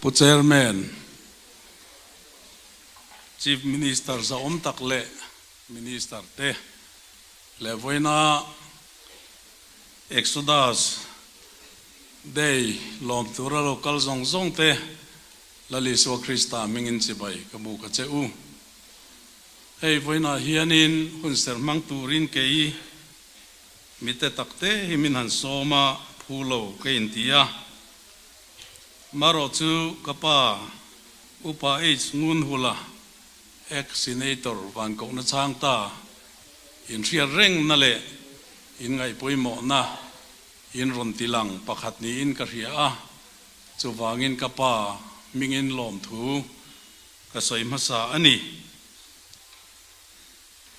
Pu Chairman, Chief Minister zahawm tak leh Minister te leh vawiina Exodus Day lawm tura lo kal zawng zawng te Lal Isua Krista hmingin chibai ka bu ka che u. Hei vawiinah hianin hun ser hmang turin kei mite takte hi min han sawm a, phu lo ka inti a. Marawh chu ka pa Upa H Ngunhula, ex-Senator Vankohna chhang ta, inhriat rengna leh inngaihpawimawhna in rawn ti lang pakhat niin ka hria a, chuvangin ka pa hmingin lawmthu ka sawi hmasa a ni.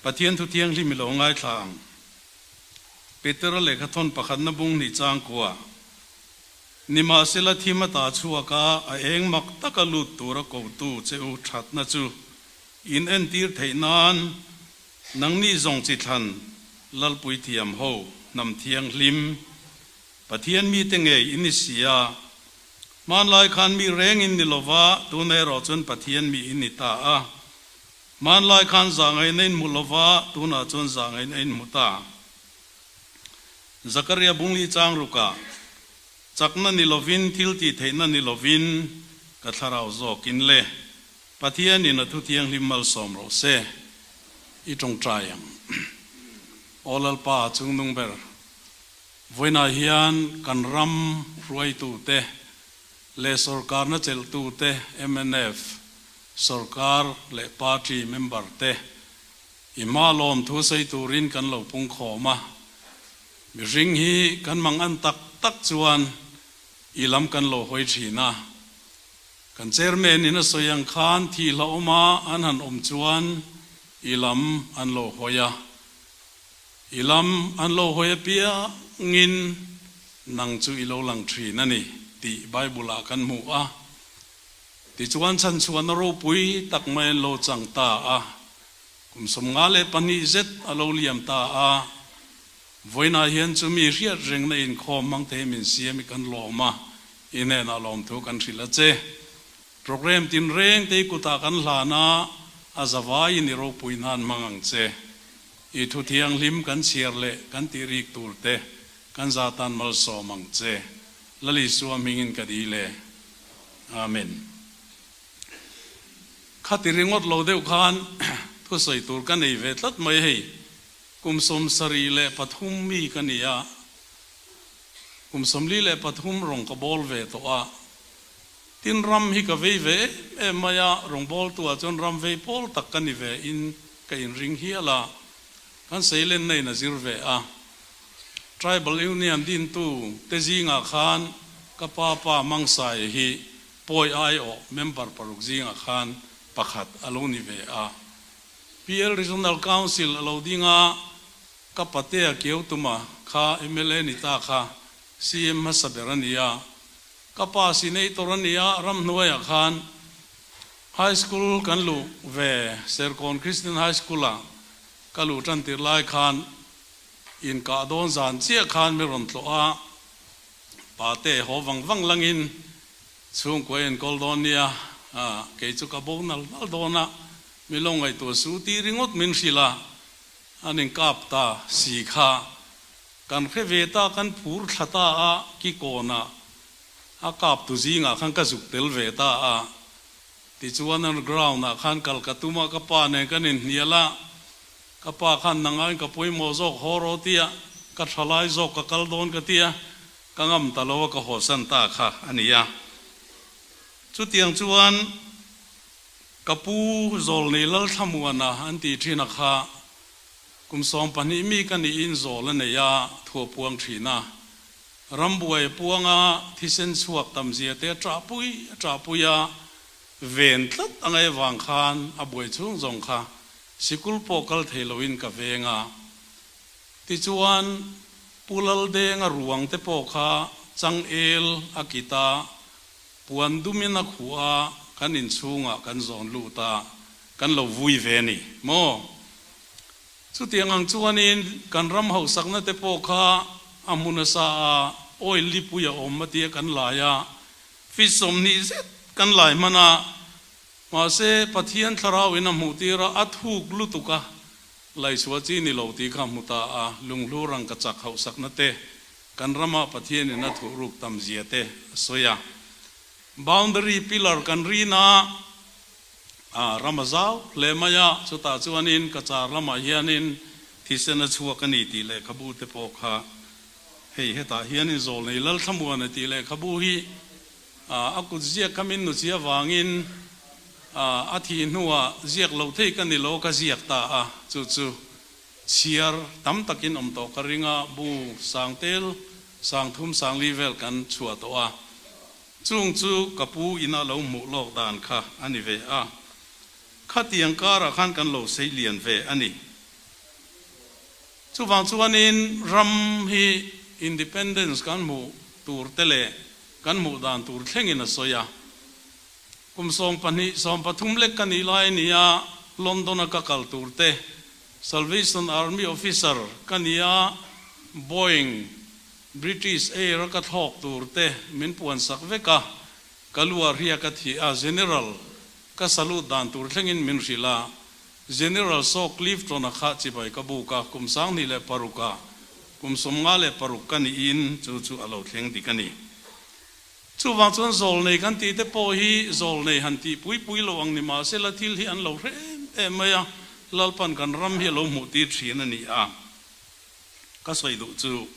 Pathian thu thianghlim i lo ngaithla ang. Petera lehkhathawn pakhatna bung hnih changkua. Nimahsela thim a ta chhuak a, a eng mak taka lut tura kotu che u thatna chu in entir theih nan nangni zawng chi thlan Lalpui thiam ho hnam thianghlim Pathian mite ngei in ni si a. Hmanlai khan mi reng in ni lova, tuna erawh chuan Pathian mi in ni ta a. Hmanlai khan zahngaihna in hmu lova, tunah chuan zahngaihna in hmu ta. Zakaria bungli chang rukah, Chakna ni lovin, thil tih theihna ni lovin, ka thlarau zawkin le, Pathianin a thu thianghlim malsawm rawh se, i tawngtai ang. Aw Lalpa chungnung ber, vawiinah hian kan ram hruaitute leh sawrkarna chelhtute, mnf sawrkar leh party member te, I hma lawm thu sawi turin kan lo pung khawm a, mihring hi kan mang an tak tak chuan i lam kan lo hawi thin a. Kan chairman in a sawi ang khan thi hlauhawm a an han awm chuan i lam an lo hawi a. I lam an lo hawi apiangin nang chu i lo lang thin a ni tih Bible ah kan hmu a. Tichuan chhanchhuahna ropui tak mai an lo chang ta a, kum 52 zet a lo liam ta a, vawiinah hian chumi hriat rengna inkhawm hmang thei min siam i kan lawm a, i hnenah lawmthu kan hrilh a che. Program tinreng te i kutah kan hlan a, a zavaiin i ropui hnan hmang ang che. I thu thianghlim kan chhiar leh kan tih rik tur te kan zatan malsawm ang che. Lal Isua hmingin ka dil e. Amen. Khati ringawt lo deuh khan thusawi tur ka nei ve tlat mai hei. Kum 73 mi ka ni a, kum 43 rawng ka bawl ve tawh a. Tin ram hi ka vei ve em em mai a, rawngbawltu ah chuan ram vei pawl tak ka ni ve in ka inring hial a, kan seilenna in a zir ve a. Tribal Union dintu te zingah khan ka pa pa Mangsaia hi pawi aiawh member paruk zingah khan pakhat a lo ni ve a. PL Regional Council a lo ding a, ka patea Kiautuma kha mla ni ta kha CM hmasa ber a ni a. Ka pa Senator a ni a, ramhnuaiah khan High School kan luh ve Serkawn Christian High School-ah ka luh tan tir lai khan Inkah dawn zan chiah khan mi rawn tlawh a, pate haw vang vang langin chhungkua enkawl dawn nia, kei chu ka bo nal nal dawn a, mi lo ngaihtuah su ti ringawt min hrilh a, an inkap ta si kha kan hre ve ta, kan phur thla ta a, kikawnah a kap tu zingah khan ka zuk tel ve ta a, tichuan an ground ah khan kal ka tum a, ka pa nen kan inhnial a. Ka pa khan nangaiin ka pawimawh zawk haw rawh tia, ka thalai zawk ka kal dawn ka tia, ka ngam ta lo a ka hawsan ta kha a ni a. Chutiang chuan ka pu Zawlnei Lalthlamuana an tih thin a kha kum 12 mi ka niin zawl a nei a, thu a puang thin a. Rambuai a puang a, thisen chhuak tam zia te a ṭahpui a ṭahpui a, ven tlat a ngaih avang khan a buai chhung zawng kha Sikul pawh kal thei loin ka veng a. Tichuan, Pu Laldenga ruang te pawh kha changel a kit a, puan dumin a khuh a, kan inchhungah kan zawn lut a, kan lo vui ve ni maw? Chutiang ang chuanin kan ram hausakna te pawh kha a hmu nasa a, oil lipui a awm a tia kan lai a, feet 20 zet kan lai hman a, mahse Pathian thlarau in a hmuh tir a, a thuk lutuk a, laihchhuah chi ni lo tih kha a hmu ta a, lunghlu rangkachak hauhsakna te, kan rama Pathian in a thuhruk tam zia te a sawi a. Boundary pillar kan rin a, a ram a zau hle mai a, chutah chuanin ka car lamah hianin thisen a chhuak a ni tih lehkhabu te pawh kha hei hetah hianin Zawlnei Lalthlamuana tih lehkhabu hi a kut ziak kha min nuchi avangin a thih hnuah ziak lo thei ka ni lo ka ziak ta a, chu chu chhiar tam takin awm tawh ka ring a, bu sangtel sangthum sangli vel kan chhuah tawh a. Chung chu ka pu ina lo hmuh lawk dan kha a ni ve a, khatiang karah khan kan lo sei lian ve a ni. Chuvang chuanin ram hi independence kan hmuh tur te leh kan hmuh dan tur thlengin a sawi a. Kum 12, 13 lek ka nih lai a ni a, London-a ka kal tur te, Salvation Army officer ka ni a, Boeing, British Air a ka thlawk tur te min puan sak vek a, ka lu a hria ka thi a, General ka salute dan tur thlengin min hrilh a, General Saw Clifton-a kha chibai ka buk a, kum 2006 ah kum 56 ka niin chu chu a lo thleng dik a ni. Chuvang chuan zawlnei kan tih te pawh hi zawlnei han tih pui pui lo ang ni mahsela thil hi an lo hre em em mai a, Lalpan kan ram hi a lo hmuh tir thin a ni a. Ka sawi duh chu,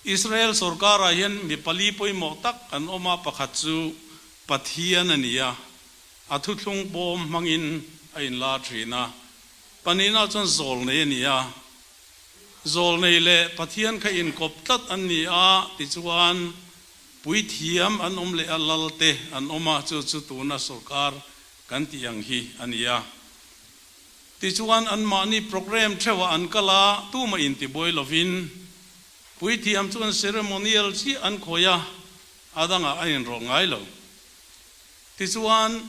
Israel sorkarah hian mi pali pawimawh tak an awm a, pakhat chu Pathian a ni a, a thuthlung bawm hmangin a inla thin a, pahnihna chuan zawlnei a ni a, zawlnei leh Pathian kha inkawp tlat an ni a, tichuan puithiam an awm leh a, lalte an awm a, chu chu tuna sorkar kan tih ang hi a ni a. Tichuan anmahni programme theuhah an kal a, tumah intibuai lovin puithiam chuan ceremonial chiah an khawih a, a dangah a inrawlh ngai lo. Tichuan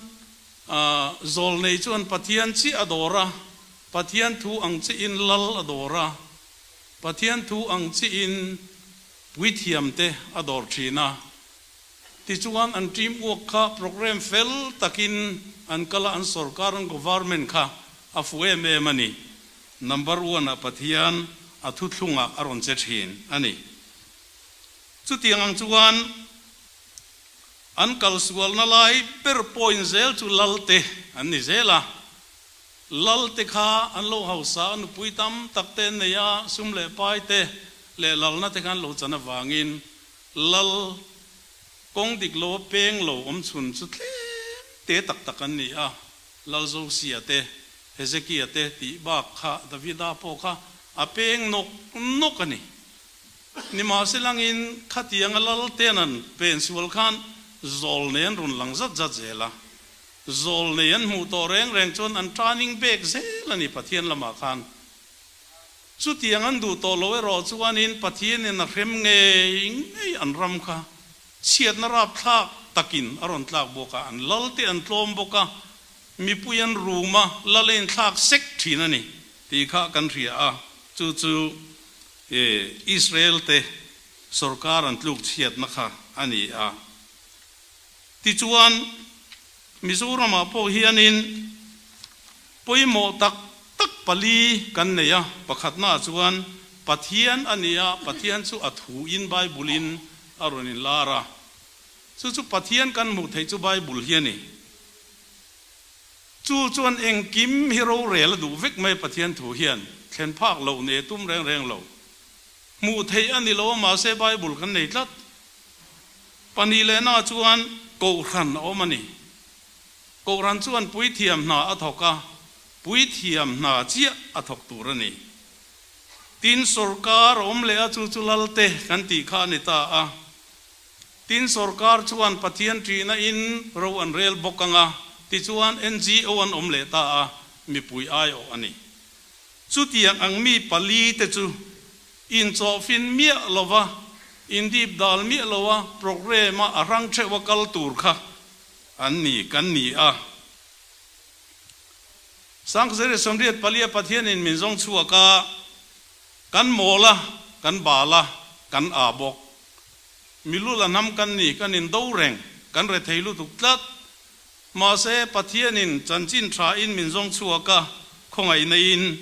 zawlnei chuan Pathian chiah a dawr a, Pathian thu ang chiahin lal a dawr a, Pathian thu ang chiahin puithiamte a dawr thin a. Tichuan an team work kha programme fel takin an kal a, an sorkar, an government kha a fu em em a ni. Number one ah Pathian a thuthlungah a rawn che thin a ni. Chutiang ang chuan an kalsualna lai ber point zel chu Lalte an ni zel a. Lalte kha an lo hausa a, nupui tam tak te an nei a, sum leh pai te leh lalna te kha an lo chan avangin Lal, kawng dik lo a peng lo awm chhun chu tlem te tak tak an ni a, Lal Josia te, Hezekia te tih bak kha Davida pawh kha a peng nawk nawk a ni. Nimahselangin khatianga lal ten an pen sual khan zawl nei an rawn lang zat zat zel a, zawl nei an hmuh tawh reng reng chuan an turning back zel a ni Pathian lamah khan. Chutiang an duh tawh lo erawh chuanin Pathianin a hrem ngei ngei an ram kha chhiatna rapthlak takin a rawn tlak bawk a, an lal te an tlawm bawk a, mipui an rum a, lal a inthlak sek thin a ni tih kha kan hria a, chu chu Israel te sorkar an tluk chhiatna kha a ni a. Tichuan, Mizoramah pawh hianin pawimawh tak tak pali kan nei a, pakhatnaah chuan Pathian a ni a, Pathian chu a thuin Bible-in a rawn inlar a, chu chu Pathian kan hmuh theih chu Bible hi a ni. Chu chuan engkim hi rorel a duh vek mai Pathian thu hian thlen phak loh nei a tum reng reng lo. Hmuh theih a ni lo a, mahse Bible kan nei tlat. Pahnih lehna chuan Kohhran a awm a ni. Kohhran chuan puithiam hna a thawk a, puithiam hna chiah a thawk tur a ni. Tin, sorkar a awm leh a, chu chu Lalte kan tih kha a ni ta a. Tin, sorkar chuan Pathian ṭihna in ro an rel bawk ang a, tichuan NGO an awm leh ta a, mipui aiawh a ni. Chutiang ang mi pali te chu inchawhfin miah lova, indip dal miah loa programme a a hrang theuh a kal tur kha an ni kan ni a. 1984 Pathianin min zawng chhuak a, kan mawl a, kan bal a, kan aa bawk. Milul a hnam kan ni, kan indo reng, kan rethei lutuk tlat. Mahse, Pathianin chanchin thain min zawng chhuak a, khawngaihna in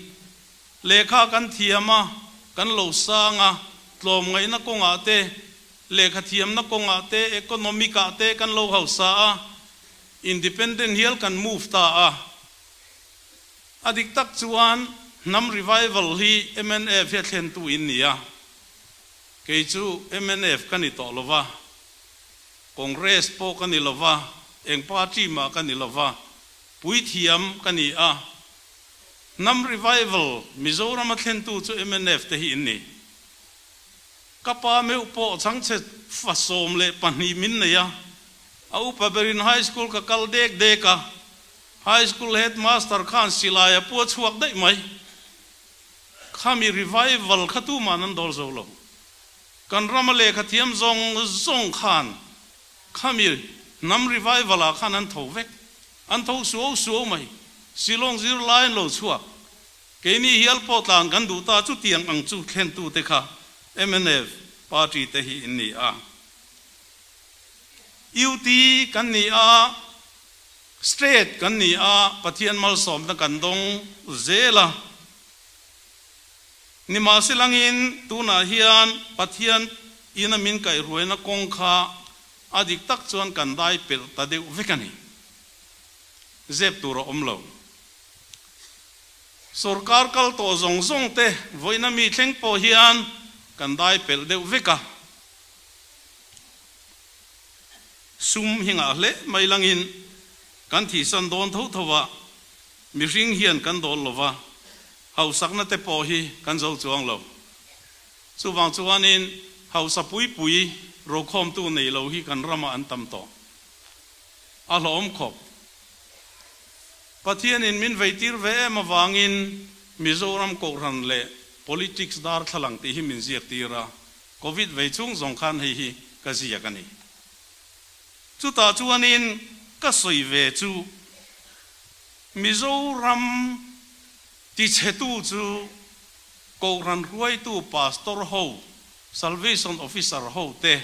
lehkha kan thiam a, kan lo sang a, tlawmngaihna kawngah te, lehkha thiamna kawngah te, economic ah te kan lo hausa a, independent hial kan move ta a. A dik tak chuan hnam revival hi mnf hi a thlentu in ni a, kei chu mnf ka ni tawh lo va, Congress pawh ka ni lo va, eng party mah ka ni lo va, puithiam ka ni a. Hnam revival Mizoram a thlentu chu mnf te hi in ni. Ka pa meuh pawh chhangchhe fa 12 min nei a, a upa berin high school ka kal dek dek a, High school headmaster khan silai a pua chhuak daih mai. Khami revival kha tuman an dawl zo lo. Kan rama lehkha thiam zawng zawng khan khami hnam revival ah khan an tho vek. An tho suau suau mai. Shillong zirlai an lo chhuak. Keini hial pawh tlan kan duh ta chutiang ang chu thlentute kha mnf party te hi in ni a. UT kan ni a. State kan ni a, Pathian malsawmna kan dawng zel a. Nimahselangin tunah hian Pathian ina min kaihruaina kawng kha a dik tak chuan kan dai pelh ta deuh vek a ni. Zep tur a awm lo. Sorkar kal tawh zawng zawng te vawiina mi thleng pawh hian kan dai pelh deuh vek a. Sum hi ngah hle mai langin kan thihsan dawn tho tho a, mihring hian kan dawl lo va, hausakna te pawh hi kan zo chuang lo. Chuvang chuanin hausa pui pui rokhawmtu nei lo hi kan ramah an tam tawh. A hlawm khawp. Pathianin min veitir ve em avangin Mizoram Kohhran leh Politics darthlalang tih hi min ziak tir a, Covid vei chung zawng khan hei hi ka ziak a ni. Chutah chuanin ka sawi ve chu Mizoram tichhetu chu Kohhran hruaitu Pastor ho, Salvation Officer ho te,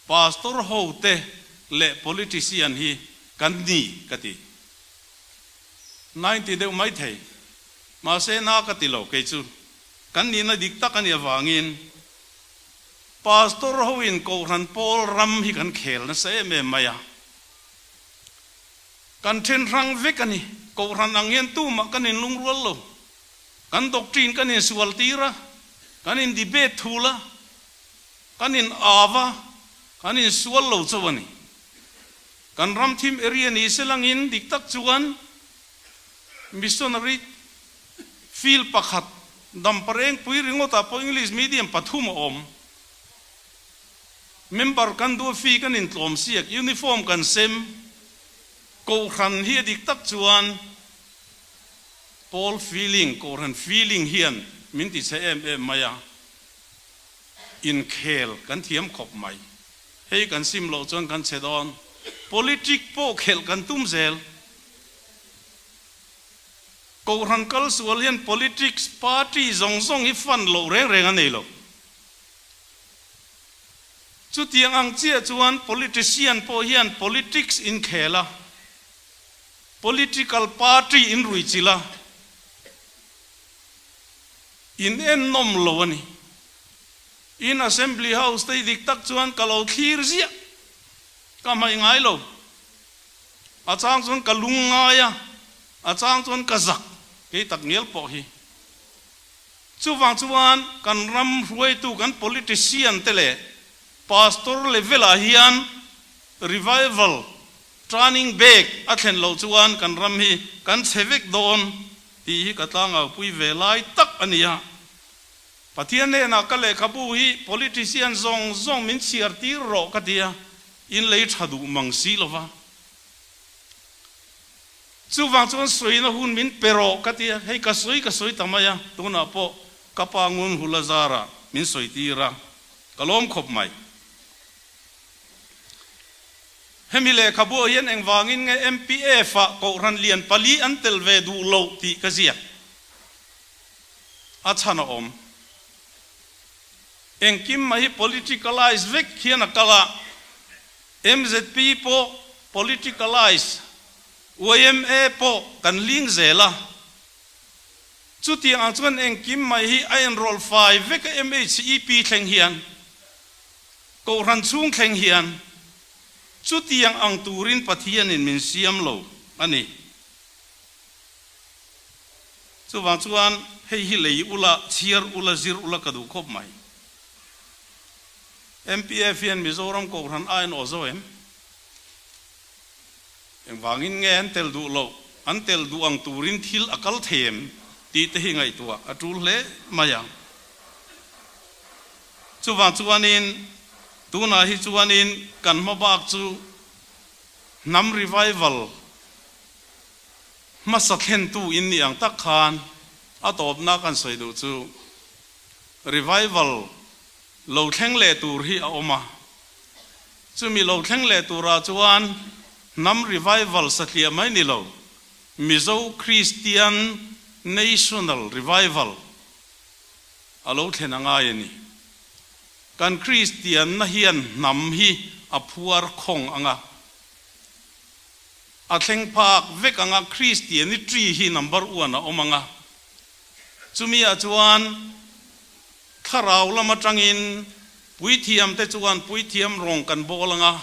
Pastor ho te leh Politician hi kan ni ka ti. 90 deuh maithei. Mahse na ka ti lo kei chu. Kan nihna dik tak a nih avangin Pastor hoin Kohhran pawl ram hi kan khel nasa em em mai a. Kan then hrang vek a ni. Kohhran ang hian tumah kan inlungrual lo. Kan doctrine kan insual tir a, kan in debate thul a, kan in av a, kan insual lo chauh a ni. Kan ram thim area ni selangin dik tak chuan missionary Field pakhat dampareng pui ringawtah pawh English medium pathum a awm. Member kan duh a fee kan intlawm siak, uniform kan sem. Kohhran hi a dik tak chuan pawl feeling, kohhran feeling hian min ti chhe em em mai a, inkhel kan thiam khawp mai. Hei kan sim loh chuan kan chhe dawn. Politic pawh khelh kan tum zel. Kohhran kal sual hian politics party zawng zawng hi fund loh reng reng a nei lo. Chutiang ang chiah chuan politician pawh hian politics inkhel a, political party inruichilh a, in ennawm lo a ni. In Assembly House te hi dik tak chuan ka lo thlir ziah, ka hmaih ngai lo. A chang chuan ka lung ngai a, a chang chuan ka zak kei tak ngial pawh hi. Chuvang chuan kan ram hruaitu kan politician te leh pastor level ah hian revival turning back a thlen loh chuan kan ram hi kan chhe vek dawn tih hi ka tlangau pui ve lai tak a ni a. Pathian hnenah ka lehkhabu hi politician zawng zawng min chhiar tir rawh ka ti a, in lei tha duh mang si lo va. Chuvang chuan sawina hun min pe rawh ka ti a, hei ka sawi ka sawi ta mai a, tunah pawh ka pa ngun hula zarah min sawi tir a, ka lawm khawp mai. Hemi lehkhabuah hian engvangin nge MPF-ah Kohhran lian pali an tel ve duh loh tih ka ziak. A chhan a awm. Engkim mai hi politicalise vek hian a kal a, MZP pawh politicalise. Yma pawh kan ling zel a. Chutiang ang chuan engkim mai hi a enrawlh fai vek a MHEP thleng hian, Kohhran chhung thleng hian chutiang ang turin Pathianin min siam lo a ni. Chuvang chuan hei hi lei ula, chhiar ula, zir ula ka duh khawp mai. MPF hian Mizoram Kohhran a en aw zo em? Engvangin nge an tel duh loh? An tel duh ang turin thil a kal thei em? tih te hi ngaihtuah a tul hle mai ang. Chuvang chuanin tunah hi chuanin kan hma bak chu hnam revival hmasa thlentu in nih ang tak khan a tawpna kan sawi duh chu revival lo thleng leh tur hi a awm a. Chumi lo thleng leh turah chuan hnam revival satliah mai ni lo, Mizo Kristian National Revival a lo thlen a ngai a ni. Kan Kristianna hian hnam hi a phuar khawng ang a, a thleng phak vek ang a, Christianity hi number one a awm ang a, chumi ah chuan Thlarau lam atangin puithiam te chuan puithiam rawng kan bawl ang a,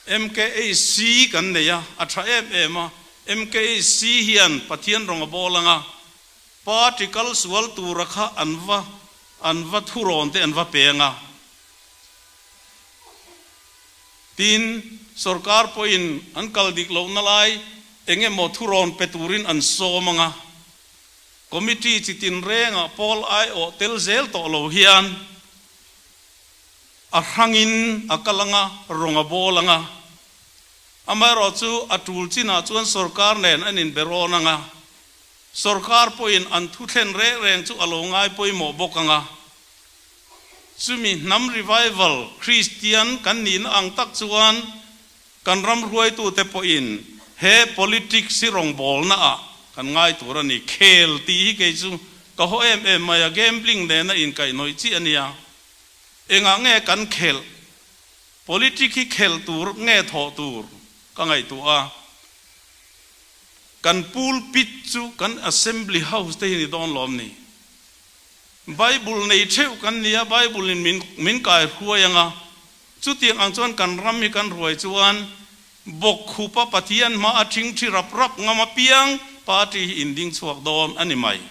MKHC kan nei a, a tha em em a, MKHC hian Pathian rawng a bawl ang a, party kal sual tura kha an va an va thurawn te an va pe ang a. Tin, sorkar pawhin an kal dik lohna lai eng emaw thurawn pe turin an sawm ang a. Committee chi tinrengah pawl aiawh tel zel tawh lo hian a hrangin a kal ang a, rawng a bawl ang a. Amaherawh chu a tul chinah chuan sorkar nen an inbe rawn ang a, sorkar pawhin an thu thlen reng reng chu a lo ngai pawimawh bawk ang a. Chumi hnam revival Kristian kan nihna ang tak chuan Kan ram hruaitute pawhin he politics hi rawngbawlnaah kan ngai tur a ni. Khel tih hi kei chu ka haw em em mai a, gambling nena inkaihhnawih chi a nia. Engah nge kan khelh? Politic hi khelh tur nge thawh tur ka ngaihtuah a. Kan pulpit chu kan assembly house te hi ni dawn lawm ni. Bible nei theuh kan nia, Bible in min kai hruai anga, Chutiang ang chuan kan ram hi kan ruai chuan bawkkhupa Pathian hma a thingthi rap rap ngam apiang party hi in ding chhuak dawn a ni mai.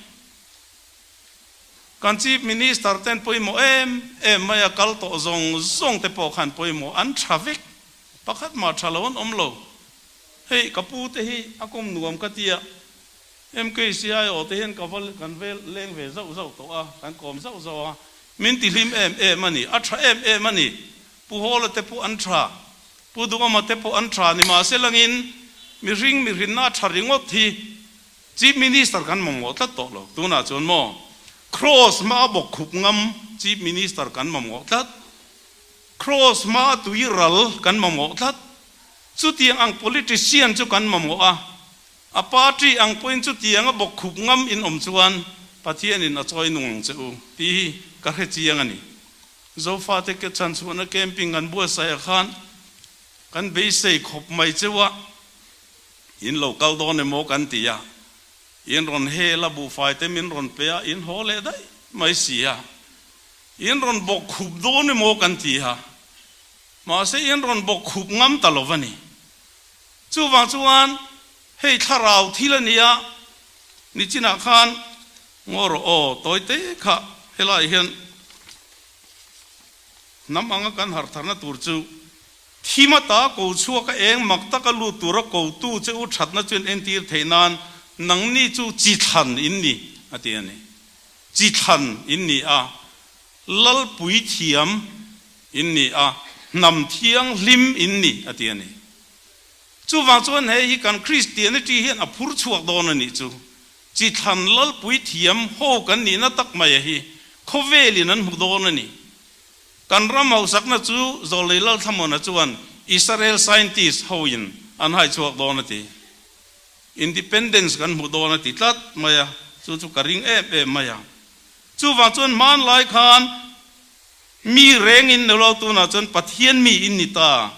Kan Chief Minister ten pawimawh em em mai a kal tawh zawng zawng te pawh khan pawimawh an tha vek, pakhat mah tha lo an awm lo. Hei ka pu te hi a kawm nuam ka tia, MKCIO te hian ka va kan vel leng ve zauh zauh tawh a, kan kawm zauh zauh a, min ti hlim em em a ni, a tha em em a ni. Pu Hawla te pawh an tha, Pu Duhawma te pawh an tha ni mahse langin mihring mihrinna a tha ringawt hi Chief Minister kan mamawh tlat tawh lo. Tunah chuan maw Cross hma a bawk khup ngam Chief Minister kan mamawh tlat, Cross hma a tui ral kan mamawh tlat, chutiang ang politician chu kan mamawh a, A party ang pawhin chutiang a bawk khup ngam in awm chuan Pathianin a chawi nung ang che u tih hi ka hre chiang a ni. Zofate ke chhanchhuahna camping kan buatsaih ah khan kan beisei khawp mai cheu a, in lo kal dawn emaw kan ti a, in rawn hel a buhfai te min rawn pe a, in haw leh daih mai si a, in rawn bawk khup dawn emaw kan ti a, mahse in rawn bawk khup ngam ta lo va ni. Chuvang chuan hei thlarau thil a nia, nichinah khan ngaw rawh aw tawi te kha helaiah hian hnam anga kan harh tharna tur chu thim ata ko chhuak a eng mak taka lut tura kotu che u thatna chu in entir theih nan nangni chu chi thlan in ni a ti a ni. Chi thlan in ni a, Lalpui thiam in ni a, hnam thianghlim in ni a ti a ni. Chuvang chuan hei hi kan Christianity hian a phur chhuak dawn a nih chu. Chi thlan Lalpui thiam ho kan nihna tak mai a hi khawvelin an hmu dawn a ni. Kan ram hausakna chu Zawlei Lalthlamawna chuan Israel scientist hoin an hai chhuak dawn a ti. Independence kan hmu dawn a ti tlat mai a, chu chu ka ring em em mai a. Chuvang chuan hmanlai khan mi reng in ni lo, tunah chuan Pathian mi in ni ta.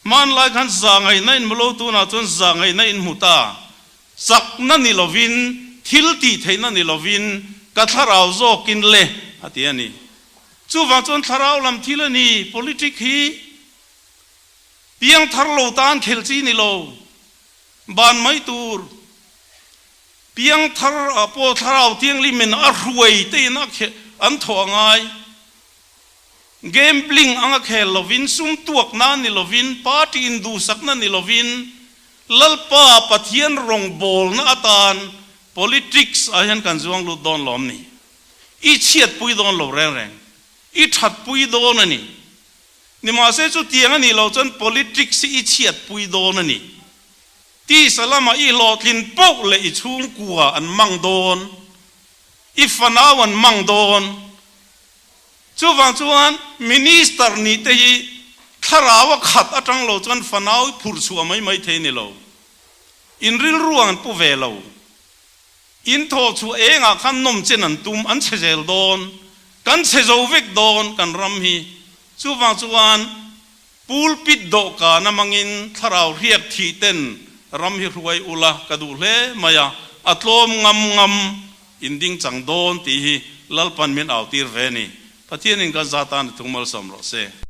Hmanlai khan zahngaihna in hmu lo, tunah chuan zahngaihna in hmu ta. Chakna ni lovin, thil tih theihna ni lovin, ka thlarau zawkin le, a ti a ni. Chuvang chuan thlarau lam thil a ni, politic hi piangthar lo tan khelh chi ni lo, ban mai tur. Piangthar ah pawh thlarau thianghlimin a hruai te in a an thawh a ngai. Gambling anga khel lovin, sum tuakna ni lovin, party induhsakna ni lovin, Lalpa Pathian rawngbawlna atan politics ah hian kan zuang lut dawn lawm ni? I chhiatpui dawn lo reng reng. I thatpui dawn a ni. Nimahse chutiang a nih loh chuan politics hi i chhiatpui dawn a ni. Tisa lama i hlawhtlin poh leh i chhungkua an mang dawn, i fanau an mang dawn. Chuvang chuan Minister nih te hi thlarau a khat atang lo chuan fanau i phurh chhuah mai mai thei ni lo. In rilru ang an pu ve lo. In thawh chhuah engah khan nawm chen an tum, an chhe zel dawn. Kan chhe zo vek dawn kan ram hi. Chuvang chuan pulpit dawhkan amangin thlarau hriak thih ten ram hi hruai ula ka duh hle mai a, a tlawm ngam ngam In ding chang dawn tih hi Lalpan min au tir ve a ni. Pathianin kan za tan a thung malsawm rawh se.